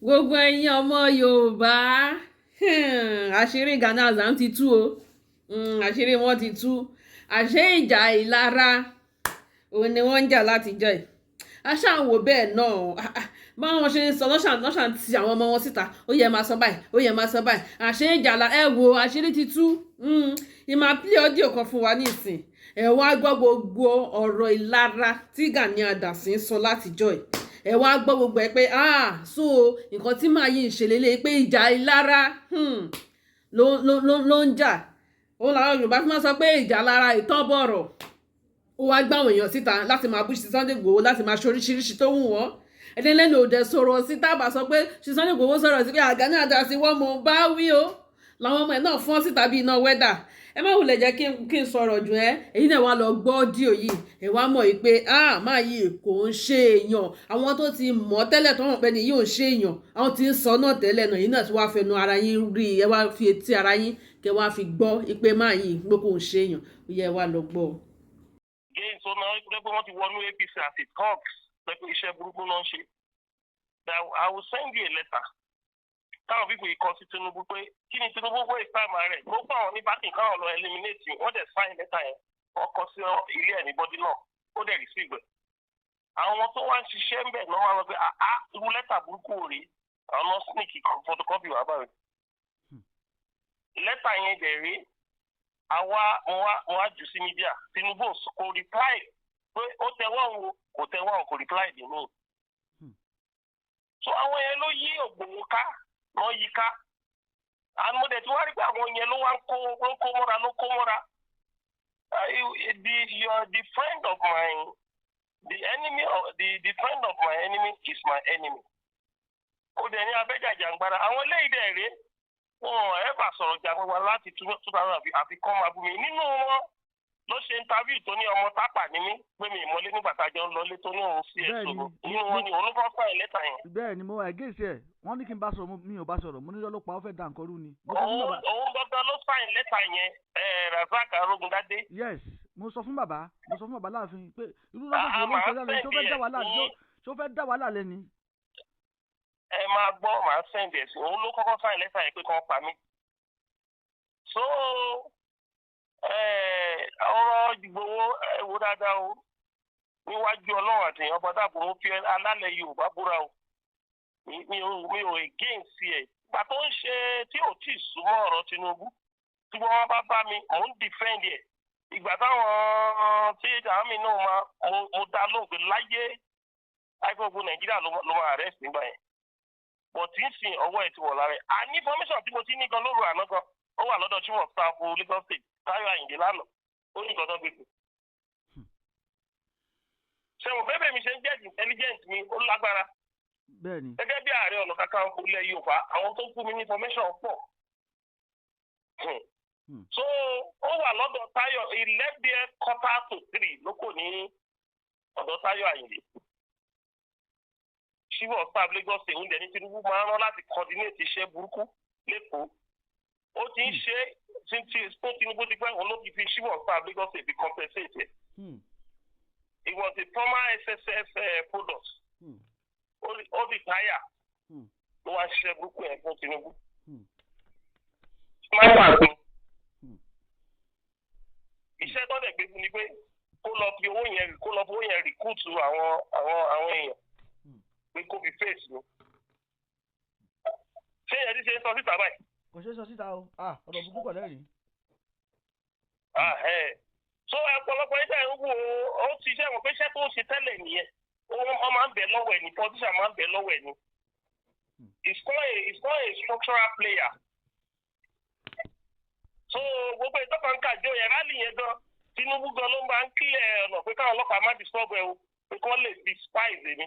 Gbogbo ẹ̀yin ọmọ Yorùbá, àṣírí Gani Adams ti tú o. Àṣírí wọn ti tú. Àṣé ìjà ìlara òun ni wọ́n ń jà látijọ́ yìí. Aṣáà ń wò bẹ́ẹ̀ náà, báwọn ṣe ń sọ lọ́ṣà lọ́ṣà ti àwọn ọmọ wọn síta. Ó yẹ máa sọ báyìí, ó yẹ máa sọ báyìí. Àṣé ìjà la ẹ wo, àṣírí ti tú. Ìmọ̀ play audio kan fún wa nísìn. Ẹ wá gbọ́ gbogbo ọ̀rọ̀ ìlara tí Gani Adams ń sọ látijọ́ yìí. Ẹ wá gbọ́ gbogbo ẹ pé, ah, so nǹkan tí màá yìí ń ṣe lélẹ̀ pé ìjà ìlara ló ń jà. Òun làwọn Yorùbá fi máa sọ pé ìjà lára ìtàn bọ̀rọ̀. Ó wá gbá àwọn èèyàn síta láti máa bú sí Sunday Igboho, láti máa ṣe oríṣiríṣi tó wù wọ́n. Ẹni lẹ́nu òde sọ̀rọ̀ sí tábà sọ pé ṣe Sunday Igboho sọ̀rọ̀ sí pé Gani Adams wọ́n mọ̀ bá wí o. Làwọn ọmọ ẹ̀ náà fọ́n síta bí iná wẹ́dà. Ẹ má wulẹ̀ jẹ́ kí n sọ̀rọ̀ jù ẹ́. Èyí náà wá lọ gbọ́ audio yìí. Ẹ wá mọ̀ yìí pé, ah, máa yìí kò ń ṣe èèyàn. Àwọn tó ti mọ̀ tẹ́lẹ̀ tó mọ̀ pé ni yìí ò ń ṣe èèyàn, àwọn tí ń sọ náà tẹ́lẹ̀ náà, yìí náà ti wá fẹnu ara yín rí. Ẹ wá fi etí ara yín kẹ wá fi gbọ́ pé máa yìí pé kò ń ṣe èèyàn. Ó yẹ wá lọ gbọ́. Again, so now pé wọ́n ti wọnú APC àti thugs, pé iṣẹ́ burúkú náà ń ṣe. That I will send you a letter táwọn people yìí kọ sí Tinubu pé kí ni Tinubu waste time rẹ̀ tó fún àwọn ní backing káwọn lọ eliminate. Wọ́n dẹ̀ sign letter yẹn, wọ́n kọ sí ilé ẹ̀ ní bọ́dí náà, ó dẹ̀ receive ẹ̀. Àwọn tó wá ń ṣiṣẹ́ ń bẹ̀ náà wá lọ pé, àá, irú lẹ́tà burúkú rèé? Àwọn náà sneak photocopy wà báyìí. Lẹ́tà yẹn dẹ̀ rí àwa mo wá jù sí media. Tinubu kò reply pé ó tẹwọ́ òun, kò tẹwọ́ òun, kò reply dì mí. So àwọn yẹn ló yí Ìgbòho ká, lọ́ yí ká. And mo dẹ̀ tí wá rí pé àwọn yẹn ló wá ń kó, ló kó mọ́ra, ló kó mọ́ra. The friend of my the enemy of the friend of my enemy is my enemy. Ó dẹ̀ ní abẹ́jàjàngbara àwọn eléyìí dẹ̀ rèé, wọn ò ẹ́fà sọ̀rọ̀ jàgbọ́n láti 2000 àfi kọ́ máa bú mi. Nínú wọn ló ṣe interview tó ní ọmọ tápà ní mí, pé mi ìmọ̀lé nígbà tá a jọ ń lọlé, tó ní òun sí ẹ̀ sọ̀rọ̀. Nínú wọn ni òun ló kọ́ sign lẹ́tà yẹn. Bẹ́ẹ̀ ni, mo against ẹ̀. Wọ́n ní kí n bá sọ̀rọ̀, mi ò bá sọ̀rọ̀. Mo ní lọ́lọ́pàá, ó fẹ́ da nǹkan rú ni. Òun gbọ́dọ̀ ló sign lẹ́tà yẹn, Razak Arógundádé. Yes, mo sọ fún bàbá láàfin pé irú lọ́sọ̀ọ̀sọ̀ ló ń sọ lẹ́nu tó fẹ́ dá wàhálà, tó fẹ́ dá wàhálà lẹ́ni. Ẹ máa gbọ́, màá send ẹ̀ sí. Òun ló kọ́kọ́ sign lẹ́tà yẹn pé kàn pa mí. So ọ̀rọ̀ Ìgbòho, ẹ wo dáadáa o. Níwájú Ọlọ́run àti èèyàn bọ́dà bò, mo fi alálẹ̀ Yorùbá búra o, mi ò against ẹ̀. Ìgbà tó ń ṣe tí ò tí ì súnmọ́ ọ̀rọ̀ Tinubu, tí wọ́n bá bá mi, mò ń defend ẹ̀. Ìgbà táwọn tí àmì náà máa, mo dá lóhùn pé láyé àìkú Nàìjíríà ló máa arrest nígbà yẹn, but tí ń sìn ọwọ́ ẹ̀ ti wọ̀ lára ẹ̀. Àní information tí mo ti ní gan lóru àná gan, ó wà lọ́dọ̀ chief of staff Lagos State, Táyọ̀ Àyìndé, lánàá. Ó ní nǹkan tó gbé kù. Ṣé mo fẹ́ bẹ́ẹ̀ mi ṣe ń jẹ́ intelligent mi, ó lágbára. Bẹ́ẹ̀ni. Gẹ́gẹ́ bí Ààrẹ Ọ̀nà Kakanfò ilẹ̀ Yorùbá, àwọn tó fún mi ní information pọ̀. So ó wà lọ́dọ̀ Táyọ̀. He left there 2:45 ló kò ní ọ̀dọ̀ Táyọ̀ Àyìndé, chief of staff Lagos State. Oúnjẹ ní Tinubu máa ń rán láti coordinate iṣẹ́ burúkú lẹ́kọ̀ọ́. Ó ti ń ṣe tí tó Tinubu ti pẹ́, òun ló ti fi chief of staff Lagos State fi compensate ẹ̀. He was a former SSS product. Ó retire, ló wá ṣiṣẹ́ burúkú yẹn fún Tinubu. Máa wà fún iṣẹ́ tó dẹ̀ gbé fún ni pé kó lọ fi owó yẹn recruit àwọn èèyàn pé kó fi face mi. Ṣé ìyẹn ti ṣe ń sọ síta báyìí? Kò ṣeé sọ síta o. Ah, ọ̀rọ̀ burúkú kọ̀ lẹ́rìí. So ọ̀pọ̀lọpọ̀ iṣẹ́ ń wo ó ti ṣe mọ̀ pé iṣẹ́ tó ń ṣe tẹ́lẹ̀ nìyẹn. Wọ́n máa ń bẹ̀ lọ́wọ́ ẹ̀ ní, politician máa ń bẹ̀ lọ́wọ́ ẹ̀ ní. It's not a structural player. So gbogbo ìtọ́ka ń kàjọ yẹn, rally yẹn gan, Tinubu gan ló máa ń kílẹ̀ ọ̀nà pé káwọn ọlọ́pàá má disturb ẹ o, pé kí wọ́n lè fi spies èmi.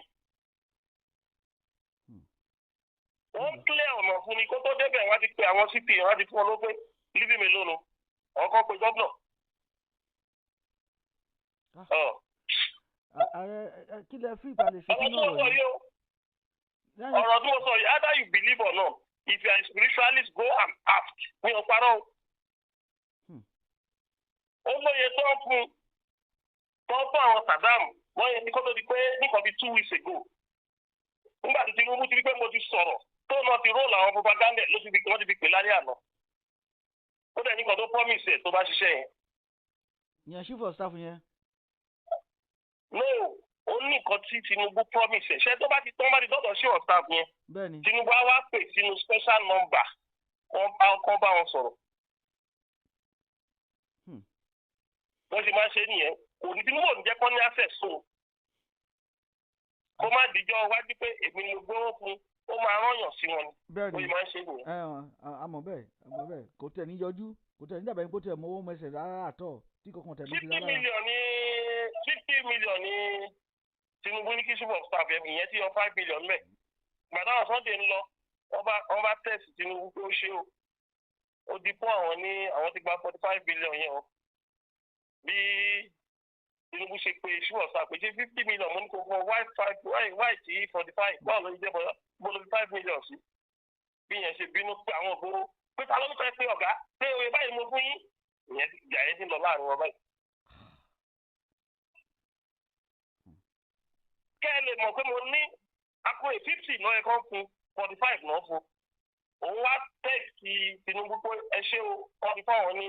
Wọ́n clear ọ̀nà fún ni kó tó débẹ̀. Wọ́n ti pe àwọn CP, wọ́n ti fún wọn ló pé leave him alone o. Àwọn kan pe gómìnà. Ààrẹ, kí lẹ fi ìpàdé ṣe Ọ̀rọ̀ fún tí mo ọ̀rọ̀ sọ yìí? yìí o, ọ̀rọ̀ tí mo sọ yìí, either you believe or not, if you are a spiritualist, go and ask. Mi ò parọ́ o. Ó lóye tó ń fún tó ń fún àwọn Saddam wọ́n yẹn ní kó tó di pé nǹkan bíi 2 weeks ago, nígbà tí Tinubu ti rí pé mo ti sọ̀rọ̀, tó náà ti roll àwọn propaganda ló ti fi wọ́n ti fi pè lálẹ́ àná. Ó dẹ̀ ní kan tó promise ẹ̀ tó bá ṣiṣẹ́ yẹn. Ìyẹn chief of staff yẹn? No, ó ní nǹkan tí Tinubu promise ẹ̀ ṣé tó bá ti tán, bá ti dọ́dọ̀ sí of staff yẹn, bẹ́ẹ̀ ni. Tinubu á wá pè sínú special number, wọ́n bá kọ́ bá wọn sọ̀rọ̀. Wọ́n ṣe máa ń ṣe nìyẹn. Kò ní, Tinubu ò ní jẹ́ kó ní access, so kó má dijọ́ wájú pé èmi ni mo gbówó fún, ó máa rányàn sí wọn ni. Bẹ́ẹ̀ Bó ni. ṣe máa ń ṣe nìyẹn. Ẹ àmọ́ bẹ́ẹ̀, àmọ́ bẹ́ẹ̀, kò tẹ̀ ní yọjú, kò tẹ̀ ní dàbẹ̀ kó tẹ̀ mọ́wọ́ mẹsẹ̀ rárá àtọ̀ tí kankan tẹ̀ mọ́ sí 50 rárá. million ní, 50 million ní Tinubu ní kí chief of staff yẹn, ìyẹn ti yọ 5 million mẹ́. Gbàdá àwọn Sunday ń lọ, wọ́n bá tẹ̀sí Tinubu pé ó ṣe o, ó di fún àwọn ní àwọn ti gba 45 billion yẹn o. Bí Tinubu ṣe pé chief of staff pé, ṣé 50 million mo ní kó fún ọ, why five, why tí 45, báwo ló ń jẹ́ bọ́lá bó ló fi 5 million sí? Bí yẹn ṣe bínú pé àwọn ògbóró pé ta ló ń fẹ́ pé ọ̀gá pé òye báyìí mo fún yín, ìyẹn ìjà yẹn ti ń lọ láàrin wọn báyìí. Kẹ́ ẹ lè mọ̀ pé mo ní akóye, 50 náà ẹ̀kọ́ fún, 45 náà fún. Òun wá text Tinubu pé ẹ ṣé o, 44 wọn ní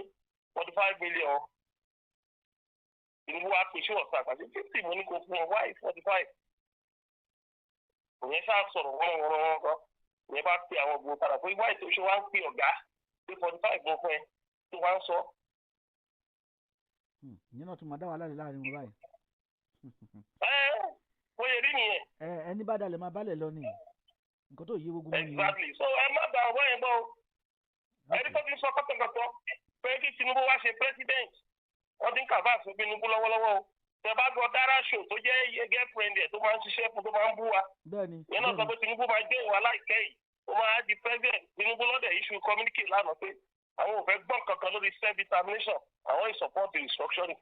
45 million. Tinubu wá pè ṣé ọ̀sán àgbàṣe 50 mo ní kó fún ọ, why 45? Òun ṣáà sọ̀rọ̀ wọ́n wọ́n wọ́n kan, ìyẹn bá pe àwọn ògbó padà pé why tó ṣe wá ń pè ọ̀gá pé 45 mo fún ẹ tó wá ń sọ. Ìyẹn náà tún máa dá wàhálà lẹ̀ láàrin wọn báyìí. Ẹ bóyá rí nìyẹn. Ẹ ẹni bá dalẹ̀ máa bálẹ̀ lọ ni, nǹkan tó yé gbogbo wọn nìyẹn. Exactly, so ẹ má da ọwọ́ yẹn gbọ́ o. Ẹni tó ti sọ kọ́tọ̀kọ́tọ̀ pé kí Tinubu wá ṣe president, wọ́n ti ń kàfá fún Tinubu lọ́wọ́lọ́wọ́ o. Tẹ bá gbọ́ Dára Show tó jẹ́ girlfriend ẹ̀ tó máa ń ṣiṣẹ́ fún, tó máa ń bú wa, bẹ́ẹ̀ ni. ìyẹn náà sọ pé Tinubu máa jẹ́ ìwà láìpẹ́ yìí, ó máa di president. Tinubu lọ́dẹ̀ issue communique lánàá pé àwọn ò fẹ́ gbọ́ kankan lórí self determination, àwọn ì support the restructuring.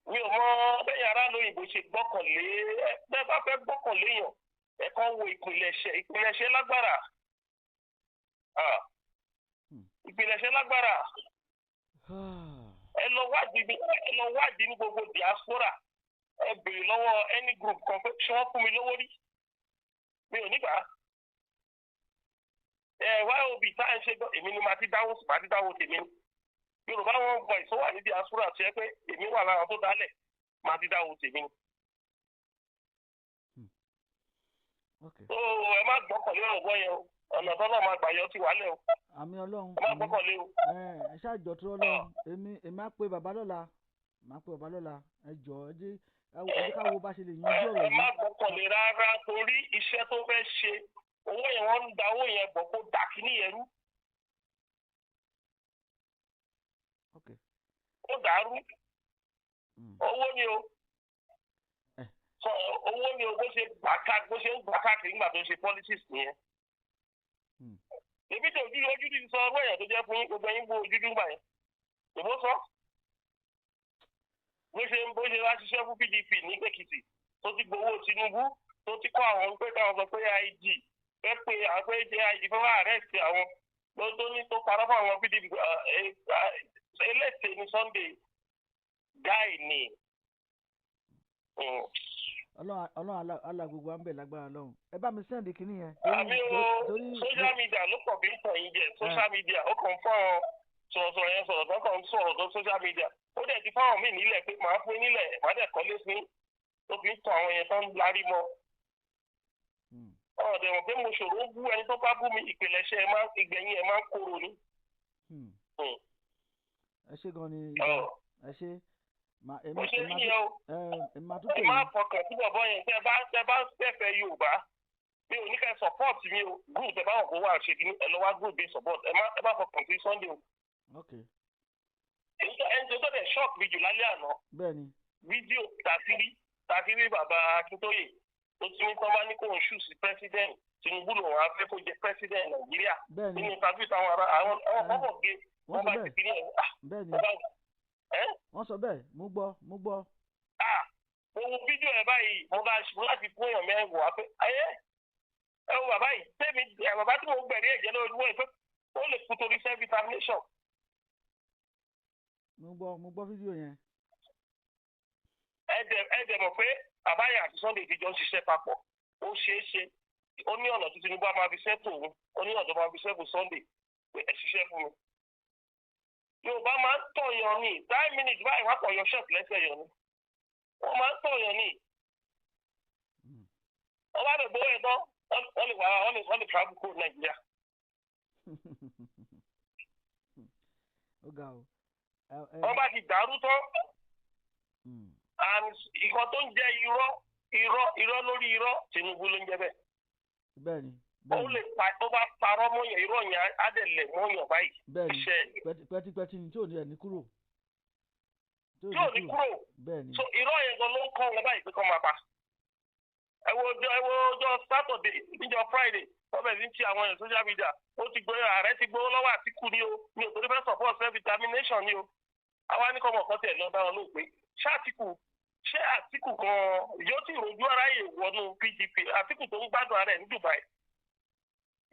Mi ò mọ bẹ́ẹ̀ aráàlú òyìnbó ṣe gbọ́kànlé ẹ. Bẹ́ẹ̀ bá fẹ́ gbọ́kànlé yàn, ẹ kàn wo ìpìlẹ̀ṣẹ̀. Ìpìlẹ̀ṣẹ̀ lágbára. Ah. Ìpìlẹ̀ṣẹ̀ lágbára. Ẹ lọ wádìí ní gbogbo diaspora, ẹ béèrè lọ́wọ́ any group kan pé ṣé wọ́n fún mi lówó rí? Mi ò nígbà ẹ yob tá à ń ṣe gbọ́. Èmi ni màá ti dáwó, màá ti dáwó tèmi. Yorùbá One Voice ó wà ní diaspora tó yẹ pé èmi wà lára tó dálẹ̀, màá ti dáwó tèmi. So ẹ má gbọ́kànlé ọ̀gbọ́n yẹn o. Ọ̀nà tọ́lọ́ máa gbà yọ ti wálẹ̀ o. Àmín Ọlọ́run. Ẹ má Àmín. gbọ́kànlé o. Ẹ ẹ ṣáàjọ tó Ọlọ́run. Èmi á pe bàbá lọ́la, màá pe bàbá lọ́la. Ẹ jọ, ẹ jẹ́ ká wo bá ṣe lè yanjú ọ̀rọ̀ Ẹ má yìí. gbọ́kànlé rárá, torí iṣẹ́ tó fẹ́ ṣe, owó yẹn, wọ́n ń da owó yẹn bọ̀ kó dà kíní yẹn rú. Kó dàrú. Owó ni o. Sọ owó ni o. Bó ṣe gbà ká, bó ṣe ń gbà káàkiri nígbà tó ń ṣe politics nìyẹn. Èmi tó ojú ojú ti sọ ọgbọ́n èèyàn tó jẹ́ fún yín, gbogbo ẹ̀yin bó ojú dúgbà yẹn ìbò sọ bó ṣe wá ṣiṣẹ́ fún PDP ní Èkìtì, tó ti gbowó Tinubu, tó ti kọ́ àwọn pé káwọn sọ pé IG fẹ́ pé àwọn pé jẹ́ IG fẹ́ wá arrest àwọn, tó ní tó parọ́ fún àwọn PDP. Eléte ní Sunday guy ni. Ọlọ́run alá gbogbo wa ń bẹ̀ lágbára Ọlọ́run. Ẹ bá mi send kinní yẹn. Àmì o. Torí Social media ló pọ̀ bí ń tàn yín jẹ. Social media, ó kàn fún àwọn sọ̀rọ̀sọ̀rọ̀ yẹn sọ̀rọ̀ tó kàn ń sọ̀rọ̀ tó social media, ó dẹ̀ ti fáwọn míì nílẹ̀ pé màá fún yín nílẹ̀, màá dẹ̀ kọ́lé fún yín, tó fi ń tàn àwọn yẹn tó ń larí mọ́. Ọ̀dẹ̀ mọ̀ pé mo ṣòro bú ẹni tó bá bú mi, ìpìlẹ̀ṣẹ̀ ẹ̀ máa ìgbẹ̀yìn ẹ̀ máa ń korò ni. Ẹ ṣé gan ni ibà. Ẹ ṣé. Bó ṣe rí nìyẹn o. Èmi máa tún Ẹ pè má yín. fọkàn sí bọ̀bọ̀ yẹn. Tẹ bá fẹ́fẹ́ Yorùbá, mi ò ní kẹ́ support mi o. Group tẹ bá wọn kó wà ṣe kí ẹ lọ wá group bí support. Ẹ má fọkàn sí Sunday o. Èyí tó ẹni tó dẹ̀ shock mi jù lálẹ́ àná, bẹ́ẹ̀ ni. fídíò tàbí bàbá Akíntóyè tó ti ní tán bá ní kó ń ṣù sí president, Tinubu lòun á fẹ́ kó jẹ president Nàìjíríà. Bẹ́ẹ̀ ni. Nínú interview táwọn ará àwọn kọ́kọ́ gé Wọ́n wọ́n sọ bá ti bẹ́ẹ̀. kí ní ẹ̀ Bẹ́ẹ̀ ni. wọ́n bá ẹ́. Wọ́n sọ bẹ́ẹ̀, mo gbọ́, mo gbọ́. Ah, mo wo fídíò ẹ báyìí, mo bá mo láti fún èèyàn mẹ́wàá pé ayé ẹ wo bàbá yìí tẹ́mi ẹ, bàbá tí mo gbẹ̀rí ẹ̀jẹ̀ lórí wọ́n pé ó lè kú torí self determination. Mo gbọ́, mo gbọ́ fídíò yẹn. Ẹ dẹ̀ mọ̀ pé Bàbá yẹn àti Sunday ti jọ ń ṣiṣẹ́ papọ̀. Ó ṣeé ṣe, ó ní ọ̀nà tí Tinubu á máa fi ṣẹ́tò òun, ó ní ọ̀nà tó máa fi ṣẹ́kù Sunday pé ẹ ṣiṣẹ́ fún mi. Yorùbá máa ń tọ̀yàn ní 9 minutes báyìí, wọ́n á kọ̀ yọ ṣọ́ọ̀tì lẹ́sẹ̀ yọ ni. Wọ́n máa ń tọ̀yàn ní. Wọ́n bá lè gbowó ẹ̀ tán, wọ́n lè wá, wọ́n lè travel kúrò Nàìjíríà. Ó ga o. Wọ́n bá ti dàrú tán and ìkan tó ń jẹ́ irọ́, irọ́, irọ́ lórí irọ́, Tinubu ló ń jẹ́ bẹ́ẹ̀. Bẹ́ẹ̀ni. Ó lè pa, tó bá parọ́ mọ́yàn, irọ́ yẹn á dẹ̀ lẹ̀ mọ́yàn báyìí. Bẹ́ẹ̀ni. Iṣẹ́ Pẹ́tipẹ́ti ni tí ò ní ẹ̀ ní kúrò. Tí ò ní kúrò. Bẹ́ẹ̀ni. So irọ́ yẹn gan ló ń kọ́ wọn báyìí pé kọ́ máa pa. Ẹ wo ọjọ́ Saturday, níjọ́ Friday, wọ́n bẹ̀rẹ̀ sí ń ti àwọn èèyàn social media. Ó ti gbé, ààrẹ ti gbowó lọ́wọ́ Àtìkù ni o, mi ò torí fẹ́ support self determination ni o. Àwa ní kọ́mọ̀ kan tẹ̀ lọ bá wọn lóò pé ṣé Àtìkù, ṣé Àtìkù gan yóò ti rojú aráyè wọnú PDP? Àtìkù tó ń gbádùn ara ẹ̀ ní Dubai,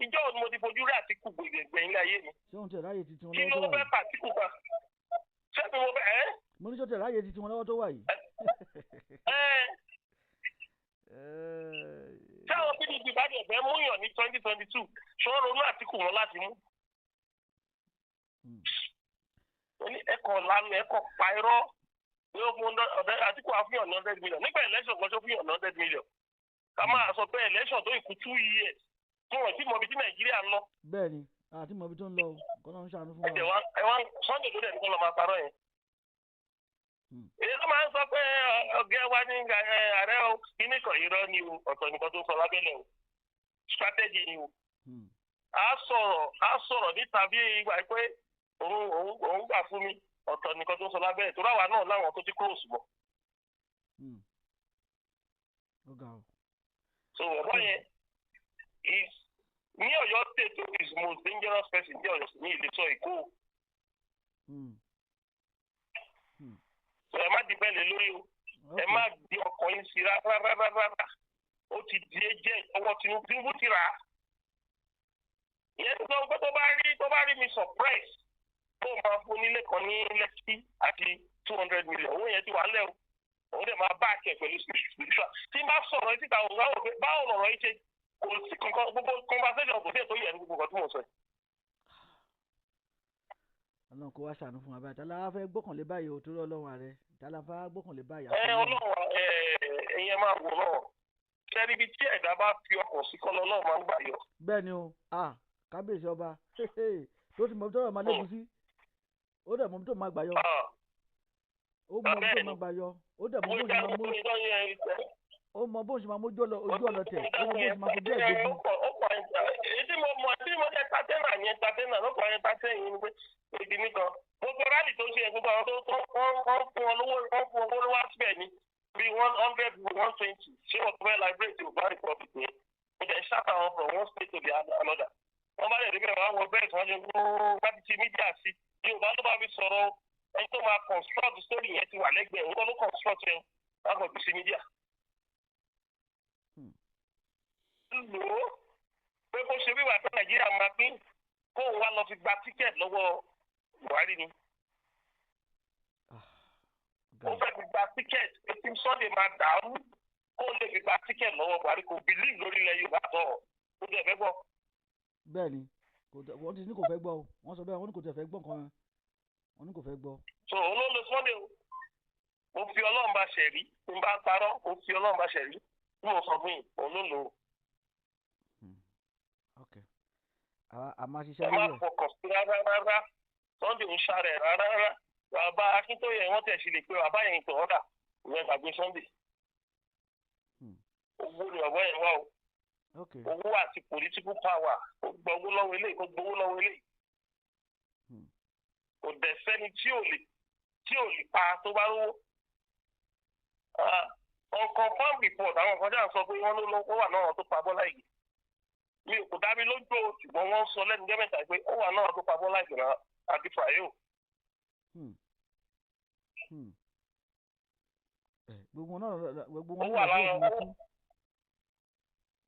ìjọ òní mo ti fojú rí Àtìkù gbẹ̀gbẹ̀ ilé ayé mi. Ṣé òun tẹ̀ ráyè ti tiwọn Kí lọ́wọ́ ló tó wà fẹ́ yìí? pa Àtìkù kan? Ṣé mi mo fẹ́ ẹ́? Mo ní ṣó tẹ̀ ráyè ti tiwọn lọ́wọ́ tó wà yìí? Ẹ́ tí àwọn PDP bá dẹ̀ fẹ́ múyàn ní 2022, ṣé wọ́n ronú Àtìkù wọn láti mú? Ó ní ẹ̀kọ́ lánàá, ẹ̀kọ́ pa irọ́ yóò fún ọ̀dẹ Àtìkù àfihàn ní 100 million nígbà election kan tó fihàn ní 100 million. Ká máa sọ pé election tó ìkú 2 years tí wọ́n ti mọ ibi tí Nàìjíríà ń lọ. Bẹ́ẹ̀ni, àti mọ̀ ibi tó ń lọ o, kọ́ náà ń ṣàánú fún Ẹ̀jẹ̀ wa. wa ẹ wá Sunday ló dẹ̀ ní kó lọ máa parọ́ yẹn. Èyí tó máa ń sọ pé ọ̀gá wa ní ààrẹ o, kíní kan, irọ́ ni o. Ọ̀tọ̀ nìkan tó ń sọ lábẹ́lẹ̀ o, strategy ni o. A sọ̀rọ̀ níta bí ìgbà pé òun gbà fún mi, ọ̀tọ̀ nìkan tó ń sọ lábẹ́lẹ̀ tó ráwa náà láwọn tó ti close bọ̀. Ó ga o. So ọ̀rọ̀ yẹn is ní Ọ̀yọ́ State is most dangerous person ní Ọ̀yọ́ ní ilé sọ Èkó. So ẹ má depend lé lórí o, ẹ má di ọkọ̀ yín sí rárá rárá rárá. Ó ti di agent ọwọ́ Tinubu. Tinubu ti rà á. Ìyẹn tó sọ pé tó bá rí mi surprise tó máa fún nílé kan ní Lẹ́kí àti 200 million, owó yẹn ti wà lẹ́ o. Òun dẹ̀ máa bá àkẹ́ pẹ̀lú spiritual tí n bá sọ̀rọ̀ yìí síta, òun á wò pé báwo lọ̀rọ̀ yìí ṣe kò sí kankan. Gbogbo conversation kò sí ètò yẹn ní gbogbo nǹkan tí mò ń sọ yìí. Ọlọ́run kó wá ṣàánú fún wa báyìí. Tálá wá fẹ́ gbọ́kànlé báyìí o? Torí Ọlọ́run, ààrẹ, tálá fẹ́ gbọ́kànlé báyìí? Ẹ Àfọlọ́run. Ọlọ́run, ẹ ẹ̀yin máa wò náà ṣẹ́ni ibi tí ẹ̀dá bá fi ọkàn sí kọ́ lọ́lọ́run máa ń gbà yọ. Bẹ́ẹ̀ ni o. Ah, kábíyèsí ọba tó ti mọ ibi tọ́rọ̀ máa lékun sí, ó dẹ̀ mọ ibi tó máa gbà yọ. Ó mọ ibi tó máa gbà yọ, ó dẹ̀ mọ bó ṣe máa mú, ó mọ bó ṣe máa mójú ojú ọ̀nà tẹ̀, ó mọ bó ṣe máa fojú ẹ̀ gbógun. Èyí tí mo mọ̀ tí mo jẹ́ entertainer yẹn, entertainer ló kọ́ entertainer yìí ni pé èdè nìkan gbogbo rally tó ṣe yẹn, gbogbo àwọn tó wọ́n fún wọn lówó, wọ́n fún wọn lówó wá síbẹ̀ ní bí 100, 120. Ṣé wọ́n fẹ́ liberate Yorùbá Republic yẹn? Mo jẹ́ ṣáà wọn from one state to the another. Wọ́n bá lè rí bẹ́ẹ̀, wọ́n wọ bẹ́ẹ̀ tí wọ́n ṣe gbó bá ti ti media sí Yorùbá ló bá fi sọ̀rọ̀. Ẹni tó máa construct story yẹn ti wà lẹ́gbẹ̀ẹ́ òun kọ́ ló construct yẹn, wọ́n kàn fi sí media. Lò ó pé bó ṣe wíwà pé Nàìjíríà máa pín, kóun wá lọ fi gba ticket lọ́wọ́ Buhari ni. Ó fẹ́ fi gba ticket etí Sunday máa dàrú kó lè fi gba ticket lọ́wọ́ Buhari. Kò believe lórí ilẹ̀ Yorùbá tọ̀ ó dẹ̀ fẹ́ gbọ́. Bẹ́ẹ̀ ni, wọ́n ti ní kò fẹ́ gbọ́ o. Wọ́n sọ bẹ́ẹ̀, wọ́n ní kò tẹ̀ fẹ́ gbọ́ nǹkan, wọ́n ní kò fẹ́ gbọ́. So òun ló lo Sunday o. Mo fi Ọlọ́run bá ṣẹ̀rí, tí n bá parọ́, mo fi Ọlọ́run bá ṣẹ̀rí tí mo sọ fún yìí, òun ló lò ó. Ok, a máa ṣiṣẹ́ Ẹ má lórí ẹ̀. fọkàn sí rárá rárá, Sunday ń ṣàrẹ̀ rárá rárá. Bàbá Akíntóyè, wọ́n tẹ̀ sí lè pé bàbá yẹn tó ọ̀dà ìyẹn, gbàgbé Sunday. Owó ni bàbá yẹn wá o. Owó àti political power. Ó gbọ́ owó lọ́wọ́ eléyìí, ó gbowó lọ́wọ́ eléyìí. Kò dẹ̀ sẹ́ni tí ò lè pa tó bá rówó. Unconfirmed report, àwọn kan jáà sọ pé wọ́n ló ló wà náà tó pa Bọ́lá Ìgè. Mi ò kò dá mi lójú o, ṣùgbọ́n wọ́n sọ lẹ́nu jẹ́ mẹ́ta pé ó wà náà tó pa Bọ́lá Ìgè náà àti Fàyò. Gbogbo wọn náà, gbogbo wọn Ó náà wà làṣírí ẹ̀ lára sì máa tú.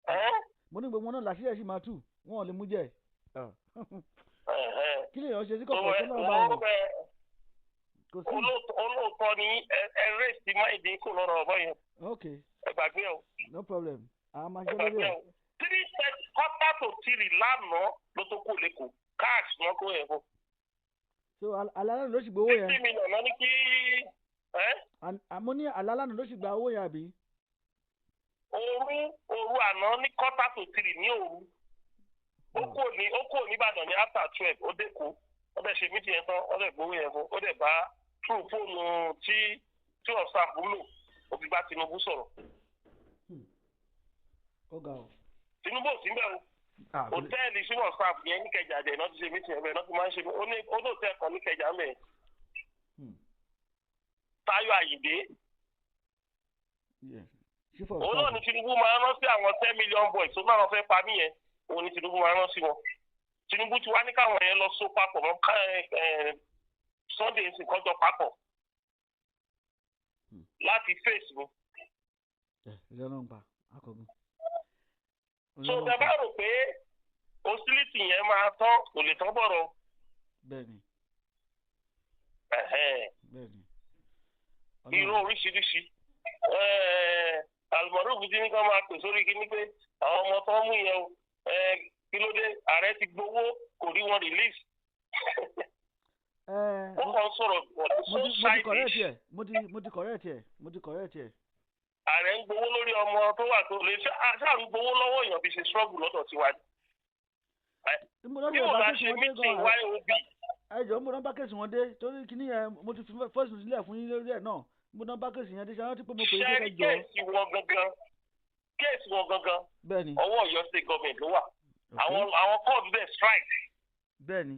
Ẹ́ Mo ní gbogbo wọn náà làṣírí ẹ̀ sì máa tú, wọn ò lè mú jẹ. Kí lèèyàn ṣe sí kọ̀kọ̀ tó náà bá wọn. Kò sí. Olóòótọ́ ni ẹ rẹ́sì máìdí kò lọ́rọ̀ ọ̀bọ yẹn. Ok. Ẹ gbàgbé o. No problem, a máa Ẹ ṣiṣẹ́ lórí gbàgbé ẹ̀. o. 2:45 lánàá ló tó kó lẹ́kọ̀ọ́, cash wọn kó yẹn fún. So alálànà ló sì gbowó yẹn? 50 million lọ ní kí ẹ. Àmọ́ ní alálànà ló sì gba owó yẹn, àbí? Òru àná ní 2:45 ní òru. Ó kò ní Ìbàdàn ní after 12, ó dẹ́kọ̀, ó dẹ̀ ṣe meeting yẹn tán, ó dẹ̀ gbowó yẹn fún, ó dẹ̀ bá through fóònù tí ọ̀sán wúlò, ó fi bá Tinubu sọ̀rọ̀. Ó ga o. Tinubu ò sí mbẹ́ o. Ah, Hòtẹ́ẹ̀lì sí WhatsApp yẹn níkẹjà dẹ̀ náà ti ṣe meeting yẹn bẹ́ẹ̀ náà ti máa ń ṣe. Ó ní hòtẹ́ẹ̀lì kan níkẹjà mẹ́ẹ̀. Táyọ̀ Àyìndé. Yes. Chief of Òun náà staff. ni Tinubu máa ń rán sí àwọn 10 million boys tó náà fẹ́ pa mí yẹn. Òun ni Tinubu máa ń rán sí wọn. Tinubu ti wá ní káwọn yẹn lọ so papọ̀ mọ́ ká ẹ ẹ Sunday ń sìn kọjọ papọ̀ láti face mi. Ẹ ìjọ náà ń pa akọgun. So tẹ bá rò pé hostility yẹn máa tán, kò lè tán bọ̀rọ̀. Bẹ́ẹ̀ni. Ẹ̀hẹ́n. Bẹ́ẹ̀ni. Irú oríṣiríṣi Almaroof ti ní ká máa pè sórí kíní pé àwọn ọmọ tó ń mú yẹn o, kí ló dé ààrẹ ti gbowó kò rí wọn release. Ẹ Ó kàn sọ̀rọ̀ mo so ti mo ti correct childish. ẹ, mo ti correct ẹ, mo ti correct ẹ. Ààrẹ ń gbowó lórí ọmọ tó wà tó lè ṣáà ń gbowó lọ́wọ́ èèyàn fi ṣe struggle lọ́dọ̀ tiwa ni. Mo lọ́dọ̀ Bí ẹ̀ mo bá bá case ṣe wọn dé meeting gan. YOB. Ẹ jọ̀ọ́, mo náà bá case wọn dé torí kíní yẹn, mo ti fi first sílẹ̀ fún yín lórí ẹ̀ náà. Mo náà bá case yẹn dé, ṣe rántí pé mo pè é pé Ṣẹ́rí kẹ́ jọ. Case wọn gangan, case wọn gangan, Bẹ́ẹ̀ni. ọwọ́ Ọ̀yọ́ State Government ló wà. Àwọn court bẹ́ẹ̀ strike. Bẹ́ẹ̀ni.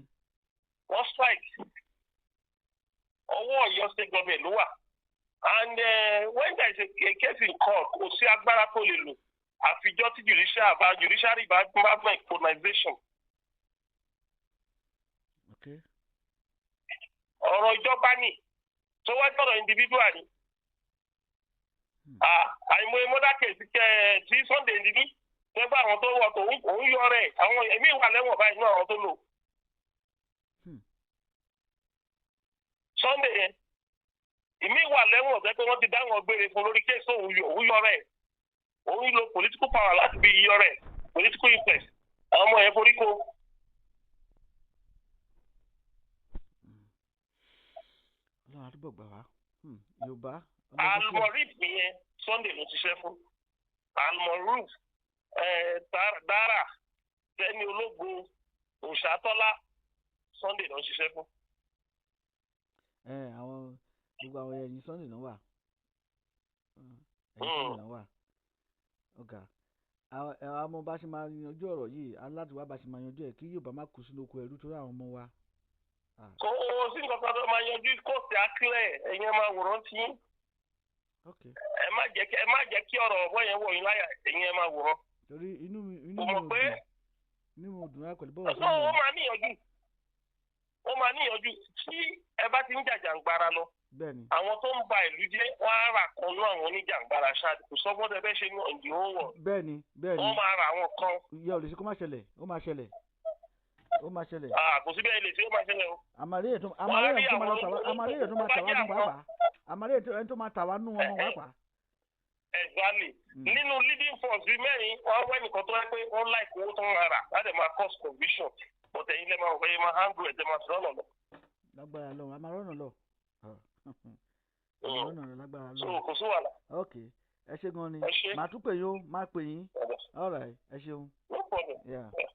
Wọ́n strike. Ọwọ́ Ọ̀yọ́ State Government ló wà, and when there is a case in court, kò sí agbára tó lè lò àfijọ́ tí judiciary bá make colonization. Ọ̀rọ̀ ìjọba ni tó wá gbọ́dọ̀ individual ni. Ah, àìmọye murder case kẹ tí Sunday ndidi tẹgbẹ́ àwọn tó wọ tó òun yọ rẹ̀, àwọn ẹ̀mí wà lẹ́wọ̀n báyìí náà, àwọn tó lò. Sunday yẹn, ìmí wà lẹ́wọ̀n tẹ́ pé wọ́n ti dáwọn gbére fún lórí case òun yọ, òun yọ rẹ̀, òun lo political power láti fi yọ rẹ̀, political influence, àwọn ọmọ yẹn forí ko. Ọlọ́run àdúgbò gbà wá. Yorùbá. Ọlọ́run kó Almorif yẹn, Sunday ló ṣiṣẹ́ fún Almoruf, Dara Tẹni Ológo Òṣàtọ́lá, Sunday ló ń ṣiṣẹ́ fún. Ẹ àwọn gbogbo àwọn ẹ̀yìn Sunday náà wà. Ẹ̀yìn Sunday náà wà. Ọ̀gá àwọn ọmọ bá ṣe máa yanjú ọ̀rọ̀ yìí, aláàtì wa bá ṣe máa yanjú ẹ̀ kí Yorùbá má kú sínú oko ẹrú torí àwọn ọmọ wa. Ah, Kò sí nǹkan kan tó máa yanjú kóòtù akílẹ̀, ẹ̀yin ẹ máa wòrán tí ẹ má jẹ́ kí ọ̀rọ̀ ọ̀bọ yẹn wọ̀ yín láyà, ẹ̀yin ẹ máa wòrán. Torí inú Kò mi mọ̀ ò pé dùn, inú mi ò dùn rárá pẹ̀lú bọ́ọ̀ No, ó máa níyànjú, ó máa níyànjú tí ẹ bá ti ń jàjàǹgbara lọ. Àwọn tó ń ba ìlú jẹ́, wọ́n á rà kan ní àwọn oníjàǹgbara ṣáà, kò sọ́gbọ́n tẹ fẹ́ ṣe ní ọ̀dì ó wọ̀. bẹ́ẹ̀ni bẹ́ẹ̀ni Wọ́n máa ra àwọn kan. Ìyá ò lè ṣe kó má ṣẹlẹ̀, ó máa ṣẹlẹ̀, ó máa ṣẹlẹ̀. Ah, kò sí bẹ́ẹ̀ lè ṣe, ó máa ṣẹlẹ̀ o. Àmàlẹ́ ètò Wọ́n á àmàlẹ́ rí ètò máa lọ àwọn tàwa, àmàlẹ́ ètò máa tó bá tàwa jẹ́ nù àwọn- pàápàá, àmàlẹ́ ètò ẹni tó máa tàwa nù ọmọ pàápàá. Exactly. Nínú leading force bíi mẹ́rin, wọ́n wẹ́ nìkan tó wẹ́ pé wọ́n like owó tó ń rà láti máa cause confusion, but ẹ̀yin lẹ́ máa wọ̀ ẹ́ máa handle ẹ̀ tẹ́ máa sọ̀rọ̀ lọ. Lágbára lọ, àmà rọ̀nà lọ, àmà rọ̀nà lọ lágbára So lọ. kò sí wàhálà. Ok, ẹ ṣé gan ni. Ẹ ṣé. Màá tún pè yín o, máa pè yín. All right, ẹ ṣeun. No problem. Yeah. Yeah.